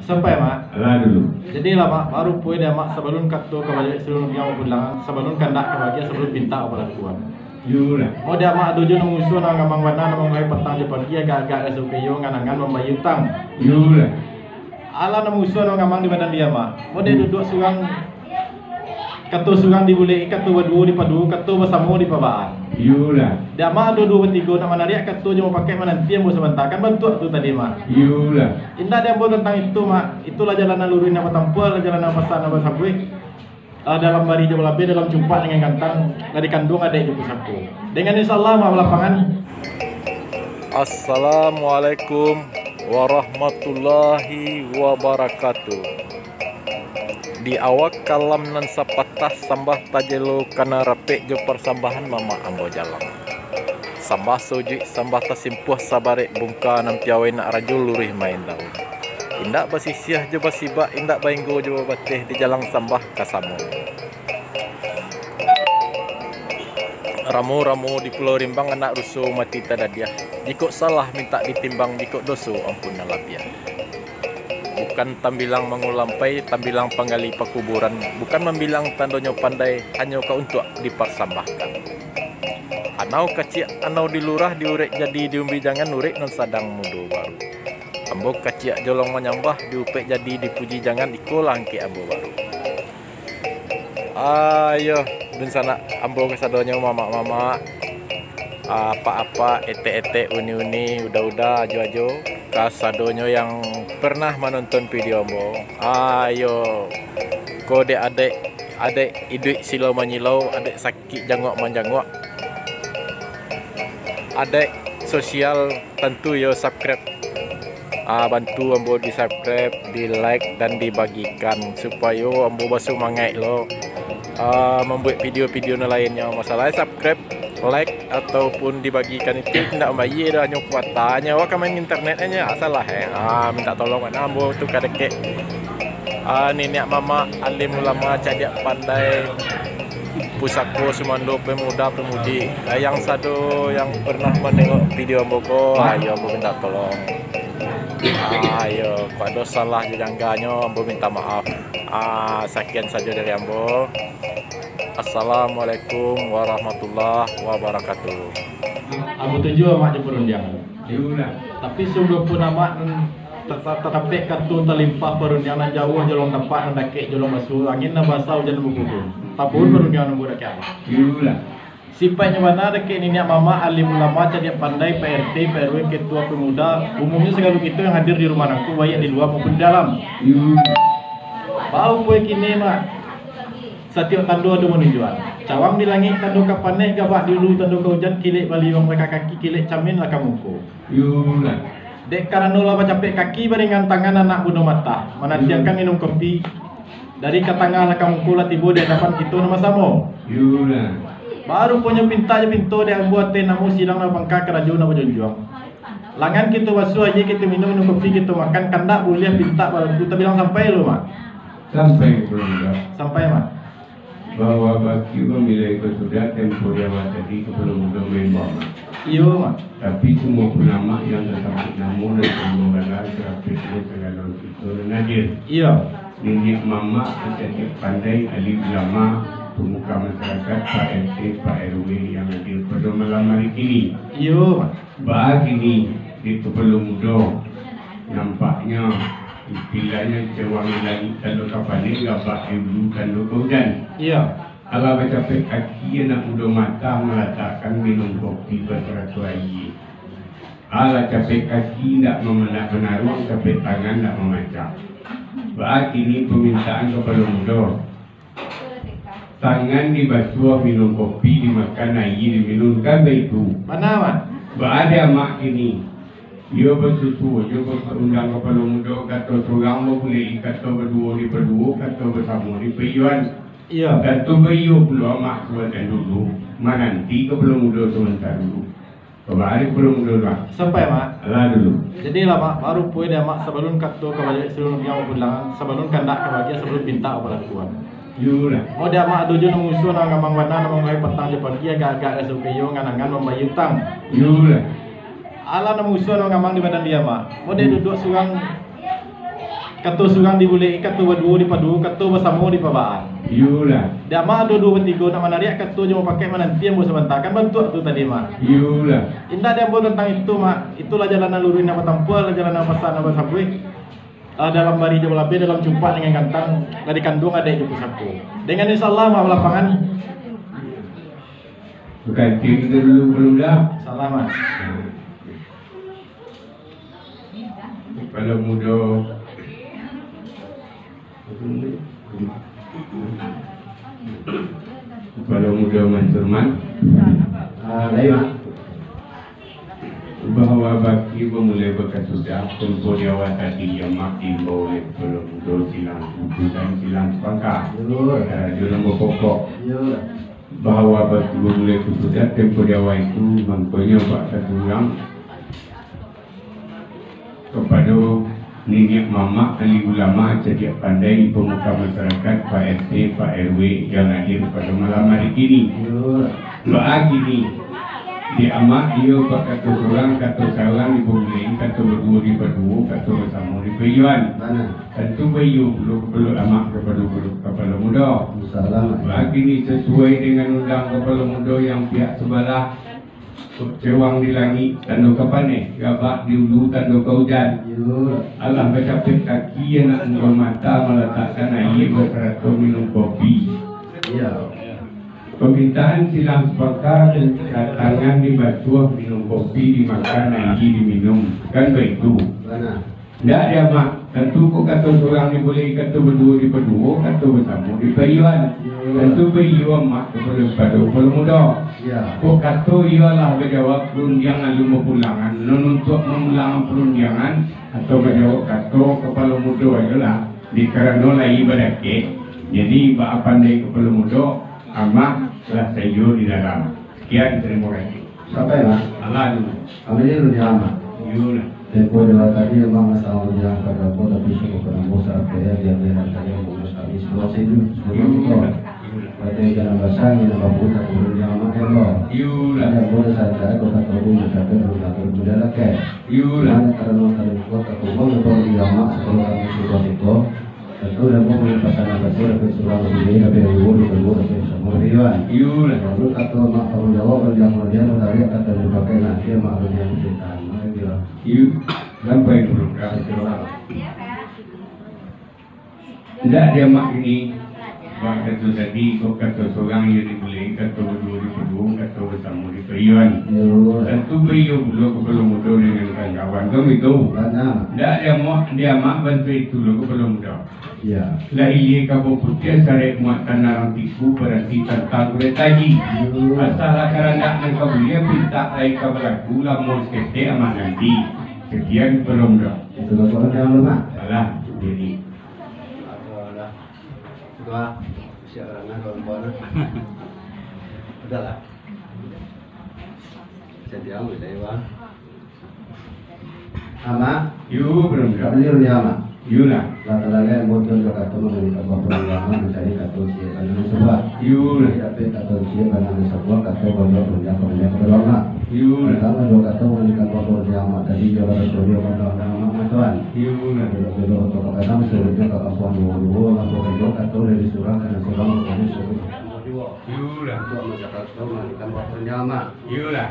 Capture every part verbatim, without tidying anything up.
Sampai, Mak? Lah dulu. Jadi lah, Mak, baru pue dek Amak sabalun kato ka baliak, sabalun biang bapulangan, sabalun kandak ka bagian, sabalun pintak ka balakuan. Iyolah. Mau dek Amak ado jo nan musuah nan ngamang bana, nan manggahi patang jo pagi, agak-agak raso peyo, ngan-angan mambayia utang. Iyolah. Alah nan musuah nan ngamang di badan dia, Mak. Mau dek duduak surang, kato surang dibulek, kato baduo dipadu, kato basamo dipabaan. Iyolah. Dek Amak ado duo batigo, nak manariak kato jo mapakek mananti ambo sabanta, kan bantuak tu tadi, Mak. Iyolah. Indak dek ambo tantang itu, Mak. Itulah jalan nan luruih nan batampuah, lah jalan nan pasan nan basabuik. Ah, dalam bari jo balabeh, dalam cumpak dengan gantang, lah dikanduang adaik jo pusako. Dengan insyaallah, Mak, balapangan. Assalamualaikum warahmatullahi wabarakatuh. Di awak kalam nan sapatah, sambah tajelo kana rapek jo parsambahan mamak ambo jalang. Sambah saujuik, sambah tasimpuah, sabarek bungka nan piawai nak rajo luruih main daun. Indak basisiah jo basibak, indak bainggo jo babateh, di jalang sambah ka samo. Ramo-ramo di Pulau Rimbang, anak ruso mati tadadiah. Jikok salah mintak ditimbang, jikok doso ampun nan labiah. Bukan tambilang mangulampai, tambilang panggali pakuburan. Bukan mambilang tandonyo pandai, hanyo ka untuak diparsambahkan. Anau kaciak, anau di lurah, diurek jadi, diumbi jangan, urek nan sadang mudo baru. Ambo kaciak jolong manyambah, diupek jadi, dipuji jangan, iko lah angkek ambo baru. Ayo, dunsanak ambo kasadonyo, mamak-mamak, apak-apak, etek-etek, uni-uni, uda-uda, ajo-ajo, kasadonyo yang pernah manonton video ambo. Ayo, ko dek adek, adek iduik silau manyilau, adek sakik janguak manjanguak, adek sosial, tantu yo subscribe. Ah, bantu ambo di subscribe, di like, dan dibagikan, supayo ambo basumangaik lo, ah, mambuek video-video nan lainnyo. Masalah subscribe, like, ataupun dibagikan itu indak mambayia doh, hanyo kuotannyo. Awak ka main internet aja, salah eh. Ah, minta tolong bana ambo tu ka dakek. Ah, niniak mamak, alim ulama, cadiak pandai, pusako sumando, pemuda pemudi, ah, yang sado yang pernah manengok video ambo ko, ah, iyo, ambo minta tolong. Ah, iyo, kok ado salah jo jangganyo, ambo minta maaf. Ah, sakian sajo dari ambo. Assalamualaikum warahmatullahi wabarakatuh. Ambo tuju amak jo parundiang. Iyolah. Tapi sabalun pun amak nan ta-, ta-, tatapek kato talimpah, parundiang nan jauah jolong tampak, nan dakek jolong basuo, angin nan basa, ujan nan bapuhun. Tapuhun parundiang nan budak amak. Iyolah. Sipaiknyo bana dakek niniak mamak, alim ulama, cadiak pandai, Pak R T, Pak R W, ketua pemuda, umumnyo sagalo kito yang hadir di rumah nangko, baiak di lua maupun di dalam. Iyolah. Bau kue kini, Mak. Satiok tando ado manunjuak. Cawang di langik tando ka paneh, gabak di ulu tando ka ujan, kilek baliuang takakaki, kilek camin lah ka muko. Iyolah. Dek karano lah bacapek kaki, baringan tangan anak bundo matah, manantiangkan minum kopi. Dari ka tangah lah ka muko, lah tibo di adapan kito nan basamo. Iyolah. Baru punyo pintak jo pinto, dek ambo ateh namo sidang nan bapangka, karajo nan bajonjuang. Langan kito basuah, aia kito minum, minum kopi kito makan, kandak buliah pintak balaku, tabilang sampai lo, Mak? Sampai, Bro. Sampai, Mak. Bahwa baki urang bilai ko sudah, tempo di awal tadi kapalo mudo maimbau, Mak. Iyo, Mak. Tapi, semua pun amak yang tasabuik namo dan semua bala, sarapek jo sagalo kito nan hadir. Iyo. Niniak mamak, cadiak pandai, alim ulama, pemuka masyarakat, Pak R T, Pak R W yang hadir pado malam hari kini. Iyo, Mak. Baa kini, dek kapalo mudo, nampaknyo istilahnyo cawang di langik tando ka paneh, gabak di ulu tando ka ujan. Iyo. Alah bacapek kaki anak mudo matah, malatakkan minum kopi basarato aia. Alah capek kaki indak mamanak manaruang, capek tangan indak mamacak. Baa kini pamintaan kapalo mudo? Tangan dibasuah, minum kopi dimakan, aia diminum, kan baitu? Bana, Mak. Baa dek amak kini? Iyo basuo jo baundang kapalo mudo, kato surang babulek, kato baduo dipaduo, kato basamo dipaiyoan. Iyo. Tantu baiyo pulo amak suan dulu, mananti kapalo mudo sabanta dulu. Kabari pulang dulu, Mak. Sampai, Mak. Alah dulu. Jadi lah, Mak, baru pue dek amak sabalun kato ka baliak, sabalun biang bapulangan, sabalun kandak ka bagian, sabalun pintak ka balakuan. Iyolah. Mau dek amak ado jo nan musuah nan ngamang bana, nan manggahi patang jo pagi, agak-agak raso peyo, ngan-angan mambayia utang. Iyolah. Alah nan musuah nan ngamang di badan dia, Mak. Mau dek duduak surang, Kato surang dibuleki, kato baduo dipadu, kato basamo dipabaa. Iyolah. Dek Amak ado duo batigo nak manariak kato jo mupakaik mananti ambo sabanta, kan bantuak tu tadi, Mak. Iyolah. Indak dek ambo tantang itu, Mak. Itulah jalan nan luruih nan batampuah, lah jalan nan pasan nan basabuik. Ah, dalam bari jo balabeh, dalam cumpak dengan gantang, lah dikanduang adaik jo pusako. Dengan insyaallah, Mak, balapangan. Bukan tim dulu, belum dah. Salah, Mak. Kepala muda. Kepala muda Mas Firman. Ah, lain, Mak. Bahwa bakti bamulai bakasudah, tempo di awal tadi, Amak diimbau oleh kepala muda silang utusan silang sapangka. Yo. Ah, di nombor pokok. Yo. Bahwa bakti bamulai bakasudah, tempo di awal itu, mangkonyo bak kato urang, kapado niniak mamak, alim ulama, cadiak pandai, pamuka masarakat, Pak R T, Pak R W, yang hadir pado malam hari kini. Baa kini, dek Amak iyo bak kato surang, kato surang dipamulai, kato baduo dipaduo, kato basamo dipaiyoan. Tantu baiyo pulo kapalo Amak kapado kapalo mudo. Baa kini sasuai dengan undang kapalo mudo yang pihak sabalah, Cewang di langik, tando ka paneh, gabak di ulu, tando ka ujan. Iyo. Alah bacapek kaki anak mudo mata, malatakkan aia basarato minum kopi. Iyo. Pamintaan silang sapangka, tangan dibasuah, minum kopi dimakan, aia diminum. Kan baitu? Bana. Ndak, dek Amak. Tantu kok kato surang dibuleki, kato baduo dipaduo, kato basamo dipaiyoan. Tantu baiyo Amak kapado, kapado kapalo mudo. Kok kato iyo lah bajawab parundiang alun bapulangan, nan untuak mamulangan parundiangan, atau bajawab kato kapalo mudo ajo lah, dek karano lai badakek. Jadi, baa pandai kapalo mudo, Amak lah saiyo di dalam. Sakian, tarimo kasih. Sampai, Mak? Alah dulu. Kami ni rundiang, Mak. Iyolah. Tempo di awal tadi, Mak, masalah rundiang ka ambo, tapi cukup ka ambo, sarato yo, diambiak dari tadi, ambo urus kami, sudah sini, sudah siko. Iyolah. Batai jalan basah, ni nak babuka, aku rundiang, Mak, yo, Mak. Iyolah. Jadi, ambo dah sadar, kok kato ambo, tapi rundiang tu mudah lah, kek. Iyolah. Mano karano tadi kuat, aku mau lepas rundiang, Mak, sebelum kami sudah siko. Tantu dek ambo pasanan kasih, dapek surang sini, dapek duo, dapek duo, dapek samo, dapek iyoan. Iyolah. Lalu kato Mak tangguang jawab, kalau diam, kalau diam, matarik, kato dipakai nanti, Mak, kalau diam, setan. Mak, iyo. Iyo. Sampai tu, Kak. Satu orang. Ndak, dek Amak ini, bak kato tadi, kok kato surang iyo dibuleki, kato baduo dipaduo, kato basamo dipaiyoan. Iyo. Tantu baiyo pulo kapalo mudo dengan kawan-kawan, kan baitu? Bana. Ndak, dek Amak, dek Amak bantu itu lo kapalo mudo. Iyo. Lah ilia kabau putiah, sarek muatan narang tiku, baranti tantang kurek taji. Iyo. Asa lah karandak nan ka buliah, pintak lai ka balaku, lamo saketek Amak nanti. Sakian, kapalo mudo. Itu lah, Pak, jangan lupa. Alah, jadi. Alah. Sudah. Siap, Rana, kawan-kawan. Udahlah. Jadi, Amak, udah, Iwan. Amak? Yo, belum, belum. Kami ni rundiang, Amak. Iyolah. Lah talalai ambo tu jo kato mangalikan bapak ulama mancari kato ciek bana nan sabuah. Iyolah. Jadi dapek kato ciek bana nan sabuah, kato baliau rundiang, kato baliau kapado Amak. Iyolah. Tantang jo kato mangalikan bapak ulama tadi, jo kato baliau kapado Amak, Tuan. Iyolah. Belok-belok tu ka padang, surutnyo ka kampuang duo-duo, lampu baliau kato dari surang ka nan surang, rupanya surut. Iyolah. Untuak masyarakat tu mangalikan bapak ulama. Iyolah.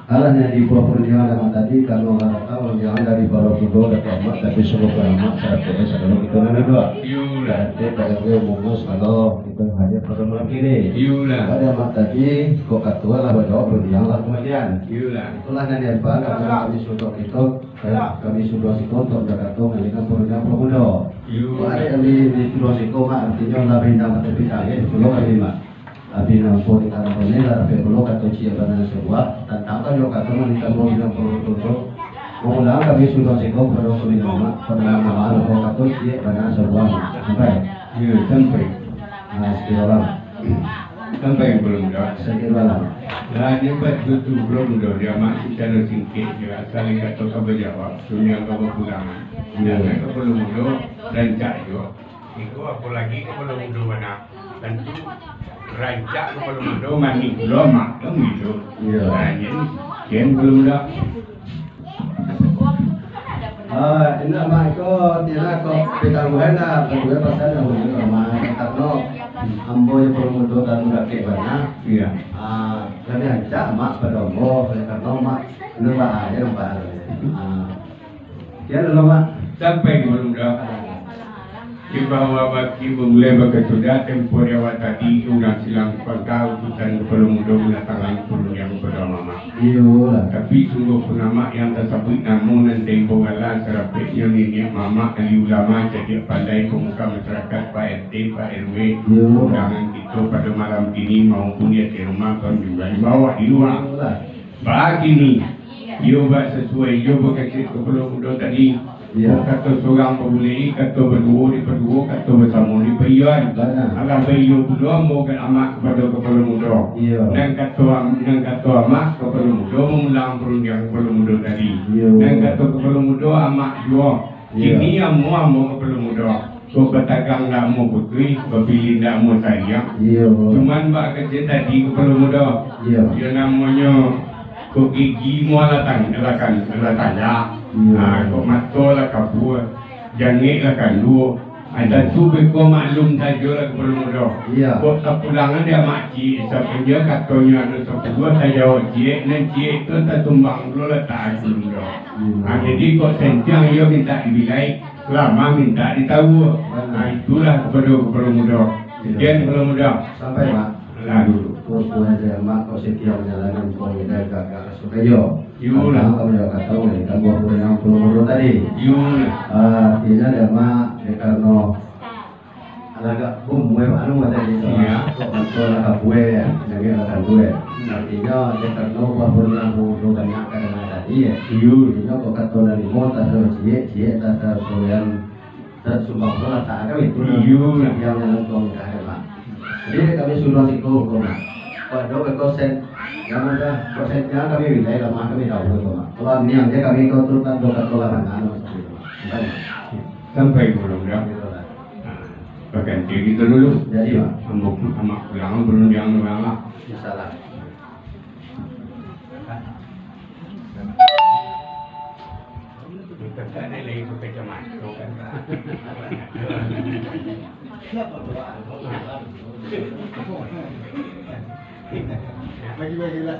Alah, nan dibuek parundiangan Amak tadi, karano lah datang rundiangan dari Palo Kudo, Datuak Amak, tapi sungguah ka Amak, sarato sagalo kito nan ado. Iyolah. Pak R T, Pak R W, Bungo, sagalo kito nan hadir pado malam kini. Iyolah. Pada Amak tadi, kok kato lah bajawab, rundiang lah kamalian. Iyolah. Itulah nan diampaian kami sudah kito, eh, kami sudah siko untuak bakato mangalikan parundiangan Palo Kudo. Iyo. Kok ado kami di sudah siko, Mak, artinyo lah baindang ka tapi kami pulo kami, Mak. Tapi nampak di tanah kami lah dapek pulo kato ciek bana nan sabuah, tantang ka jo kato mangalikan baruliang pulo tu. Mangulang kami sudah siko kapado kami Amak, kapado Amak, kato ciek bana nan sabuah, Mak. Sampai? Iyo, sampai. Nah, sakiro lah. Sampai, Kapalo Mudo? Sakiro lah. Lah, nyo buek tu, Kapalo Mudo, dek Amak sacaro singkek se, asa lai kato ka bajawab, rundiang ka bapulangan. Iyo. Nan ka Kapalo Mudo, rancak juo. Iko apo lai Kapalo Mudo bana. Tantu rancak Kapalo Mudo, manih pulo Amak, kan baitu. Iyo. Nah, jadi, kian Kapalo Mudo. Ah, indak, Mak, iko, Tina, kok pitaruhan lah, pitaruhan pasal lah, ulun, Mak, karano ambo jo Kepalo Mudo tamu dakek bana. Iya. Ah, labiah rancak, Mak, pado ambo, oleh karano, Mak, ino ba aja nampak. Ah, kian dulu, Mak. Sampai dulu dah. Di bahwa baki bamulai bakasudah, tempo di awal tadi, urang silang pangka utusan Kepalo Mudo mandatangan parundiang pado Amak. Iyolah. Tapi sungguahpun Amak yang tasabuik namo nan taibo gala, sarapeknyo niniak mamak, ahli ulama, cadiak pandai, pamuka masyarakat, Pak R T, Pak R W, Iyo. Undangan kito pado malam kini maupun di ateh rumah, panjunjuan di bawah, di luar. Iyolah. Bakini, iyo bak sasuai jo bakecek Kepalo Mudo tadi. Iyo. Kok kato surang babulek, kato baduo dipaduo, kato basamo dipaiyoan. Bana. Alah baiyo pulo ambo ka Amak kapado Kepalo Mudo. Iyo. Nan kato am-, nan kato Amak Kepalo Mudo mamulang parundiang Kepalo Mudo tadi. Iyo. Nan kato Kepalo Mudo Amak juo. Iyo. Kini amuah ambo Kepalo Mudo. Kok batagang ndak amuah putuih, bapilih ndak amuah sayang. Iyo. Cuman bak kecek tadi Kepalo Mudo. Iyo. Iyo namonyo kok gigi muah lah tang-, lah kan-, lah tanjak. Iyo. Ah, kok mato lah kabua, jangek lah kanduak. Ah, tantu beko maklum sajo lah Kepalo Mudo. Iyo. Kok tapulangan dek Amak Ciek, sapunyo katonyo ado sapuluah tajawab ciek, nan ciek tu tatumbang pulo lah taak Kepalo Mudo. Hmm. Ah, jadi kok santiang iyo mintak dibilai, lamah mintak ditawua. Hmm. Ah, itulah kapado Kepalo Mudo. Sekian Kepalo Mudo. Sampai, Mak. Lah dulu. Kok suai dek Amak, kok setia manjalankan pamerintahan gagah sukayo. Iyolah. Kami dah kata, kan buah pun yang Kepalo Mudo tadi. Iyolah. Ah, artinya dek Amak, dek karano Alah agak bum, weh, anu, macam itu. Iya. Kok betul lah, kabue, ya. Jadi lah kabue. Hmm. Artinya, dia karena buah pun yang mudo banyak kadang tadi, ya. Iya. Artinya, kok kato dari limo, tak ada ciek, ciek, tak ada soyan, tak sumbang pun lah, tak ada itu. Iya. Yang dalam tuang dah ada, Mak. Jadi, kami suruh siko, kok, Mak. Kok ada, kok sen, yang ada, kok sen, yang kami wilayah, lamah kami tahu, kok, Mak. Kalau ni aja kami kau tu, tak ada kato lah, mana, anu, seperti itu, Mak. Bukan, Mak. Sampai pulang, ya. Gitu lah. Nah, baganti kito dulu. Jadi, Mak. Ambo pu-, Amak pulang, balun diang urang lah. Insyaallah. Bukan tak ada lagi pakai kacamata, kan? Bagi-bagilah.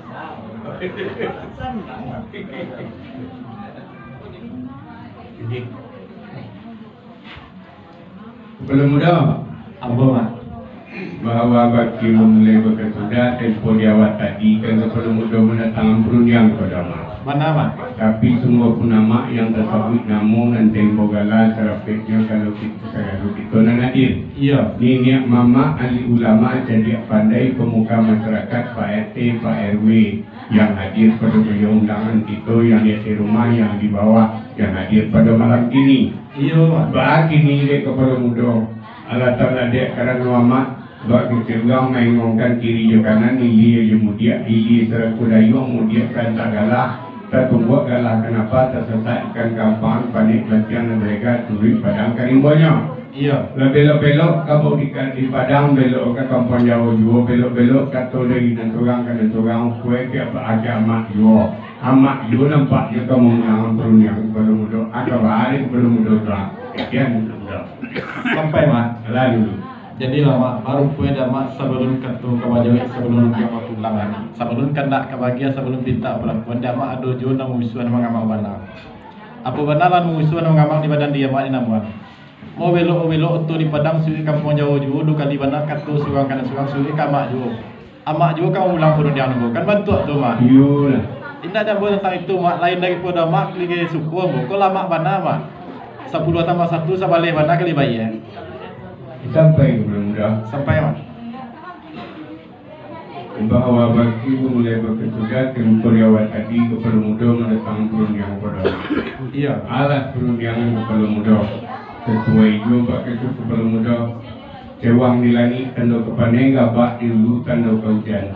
Jadi, Kepala Muda. Ambo, Mak. Bahwa baki mamulai bakasudah, tempo di awal tadi kan Kepala Muda mandatangan parundiang kapado Amak. Bana, Mak. Tapi sungguahpun Amak yang tasabuik namo nan taibo gala, sarapeknyo kalau kito sagalo kito nan hadir. Iyo. Niniak mamak, ahli ulama, cadiak pandai, pamuka masyarakat, Pak R T, Pak R W, yang hadir pado baliau undangan kito, yang di ateh rumah, yang di bawah, yang hadir pado malam kini. Iyo, Mak. Bakini dek Kepala Muda, alah taladek karano Amak, bak kecek urang maengongkan kiri jo kanan, ilia jo mudiak, ilia sarato dayuang, mudiak santak galah, tatumbuak galah kanapa, tasasak ikan kampang, panek batiang nan balega, turuik padang ka rimbonyo. Iyo. Lah belok-belok ka bau di, di Padang, belok ka Kampuang Jawo juo, belok-belok kato dari nan surang ka nan surang, ukua piak baagiah Amak juo. Amak juo nampaknyo ka mamulangan parundiang Kepala Muda, aka bari Kepala Muda tu lah. Sekian, Kepala Muda. Sampai, Mak. Lah dulu. Jadilah, Mak, barumpua dek Amak sabalun kato ka bajawek, sabalun rundiang bapulang. Sabalun kandak ka baagiah, sabalun pintak balakuan, dek Amak ado juo nan mamusuahan mangamang bana. Apo bana lah mamusuahan mangamang di badan di Amak di namuah? Mau belok-belok oto di Padang, suruik Kampuang Jawo juo, duo kali bana kato surang ka nan surang, suruik ka Amak juo. Amak juo ka mamulang parundiang tu, kan bantuak tu, Mak? Iyolah. Indak jambo tantang itu, Mak. Lain daripado Amak, kali suku ambo. Kok lamak bana, Mak. Sapuluah tambah satu, sabaleh bana kali bayia. Sampai Kepala Muda. Sampai, Mak. Bahwa baki bamulai bakasudah, tempo di awal tadi Kepala Muda mandatangan parundiang kapado Amak. Iyo. Alah parundiangan Kepala Muda. Sasuai juo bak kecek Kepala Muda. Cewang di langik tando ka paneh, gabak di ulu tando ka ujan.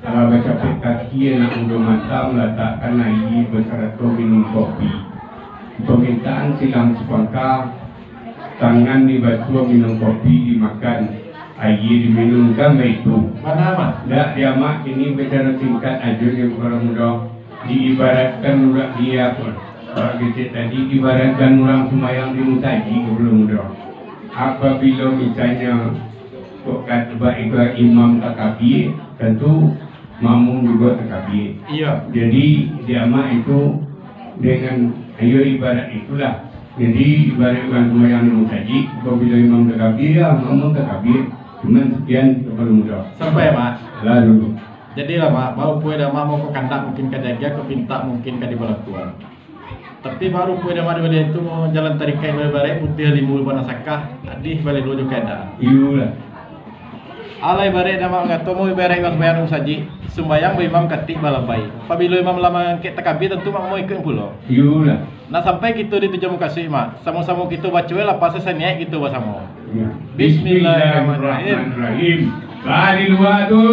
Alah bacapek kaki anak mudo manta, malatakkan aia basarato minum kopi. Pamintaan silang sapangka, tangan dibasuah, minum kopi dimakan, aia diminum, kan baitu. Bana, Mak. Dak, di Amak kini bacaro singkat ajo jo Kepala Muda. Diibaratkan urang, di apo, Bak kecek tadi, ibaratkan urang sumbayang di musajik, Guru Mudo. Apabilo misalnyo kok ka-, bak iko imam takabia, tantu makmum jugo takabia. Iyo. Jadi, di amak itu dengan, iyo, ibarat itulah. Jadi, ibarat urang sumbayang di musajik, apabilo imam takabia, yo, makmum takabia. Cuman sakian, Guru Mudo. Sampai, Mak? Lalu. Jadilah, Mak, barupo dek Mak, mangko kandak mungkin ka diagiah, ka pintak mungkin ka dibalakuan. Tapi barupo dek Mak, di baliak itu, jalan tarikaik baleh barek, putiah limau bana sakah, adih baleh duo jo kada. Iyolah. Alah, ibarat dek Mak mangato, mah ibarat urang sumbayang di musajik, sumbayang baimam katik balabai. Apabilo imam lah mangangkek takabia, tantu makmum ikuik pulo. Iyolah. Nak sampai kito di tujuan mukasuik, Mak, samo-samo kito baco, lapeh sasaniaik kito basamo. Iyo. Bismillahirrahmanirrahim. Bismillahirrahmanirrahim. Bari lua tu.